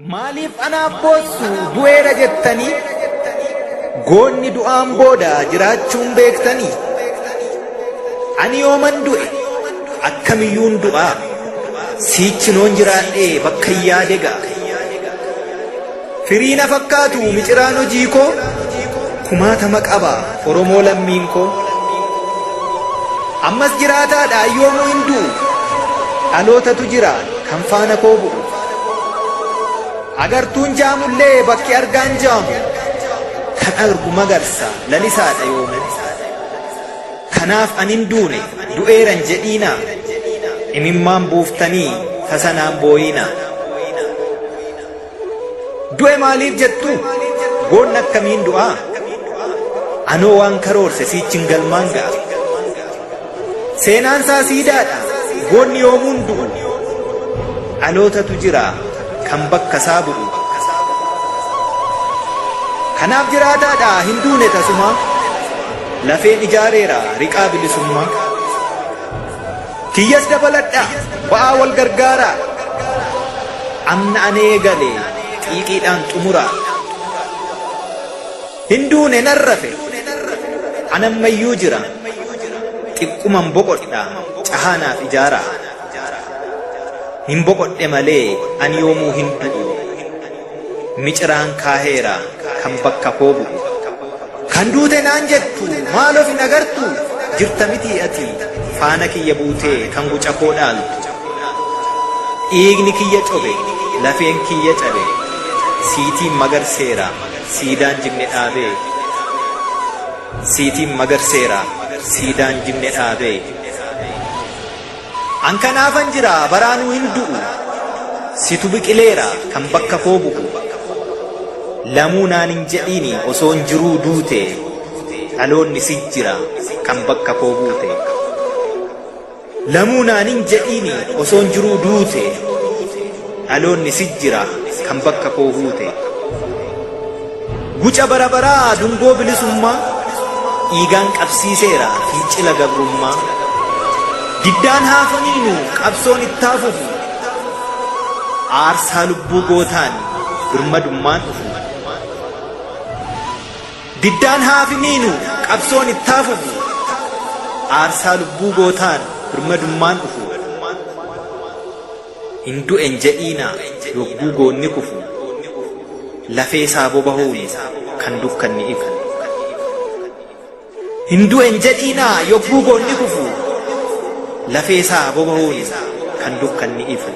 Maaliif anaaf boossu du'eera jettanii? Goonni du'aan booda jiraachuun beektanii? Ani yooman du'e akkamiyyuun du'aa? Siichinoon jiraadhee bakka hin yaade ga'a. Firii na fakkaatu miciraan hojii koo kumaatama qaba Oromoo lammiin koo. Ammas jiraataadha yoomuu hin du'u. Dhalootatu jira kan faana koo bu'u. Agartuun jaamullee bakki argaan jaamu. Kan argu magarsa lalisaadha yoomuu. Kanaaf anin duune du'eeran jedhiinaa. Imimmaan buuftanii tasanaan booyinaa. Du'e maaliif jettu? Goonni akkamiin du'aa? Anoo waan karoorse siichin galmaan ga'a. Seenaan isaa siidaadha. Goonni yoomuun du'u. Dhalootatu jira kan bakka isaa bu'u. Kanaaf jiraataadha hin duune tasumaa. Lafeen ijaareera riqaa bilisummaa. Kiyyas dabaladhaa ba'aa wal gargaaraa. Amna anee gale xiiqiidhaan xumuraa. Hin duune nan rafe anammayyuu jira. Xiqquman boqodha cahaanaaf ijaaraa. Hin boqodhe malee ani yoomuu hin du'u. Miciraan kaaheera kan bakka koo bu'u. Kan duute naan jettu maal of hin agartu jirta mitii ati faana kiyya buutee kan guca koo dhaaltu. Dhiigni kiyya cobe lafeen kiyya cabe siitiin magarseera siidaan jigne dhaabee. Siitiin magarseera siidaan jigne dhaabee. An kanaafan jira baraanuu hin du'u. Situ biqileera kan bakka koo bu'u. Lamuu naan hin jedhiini osoon jiruu duute. Dhaloonni si jira kan bakka koo buute. Lamuu naan hin jedhiini osoon jiruu duute. Dhaloonni si jira kan bakka koo huute. Guca bara baraa dungoo bilisummaa dhiigaan qabsiiseera fincila gabrummaa. Diddaan haafaniinu qabsoon ittaa fufu. Aarsaa lubbuu gootaan birmadummaan dhufu. Diddaan haafiniinu qabsoon ittaa fufu. Aarsaa lubbuu gootaan birmadummaan dhufu. Hin du'en jedhiinaa yogguu goonni kufu. Lafee isaa bobahuun kan dukkanni ifu. Hin du'en jedhiinaa yogguu goonni kufu. Lafee isaa bobahuun kan dukkanni ifu.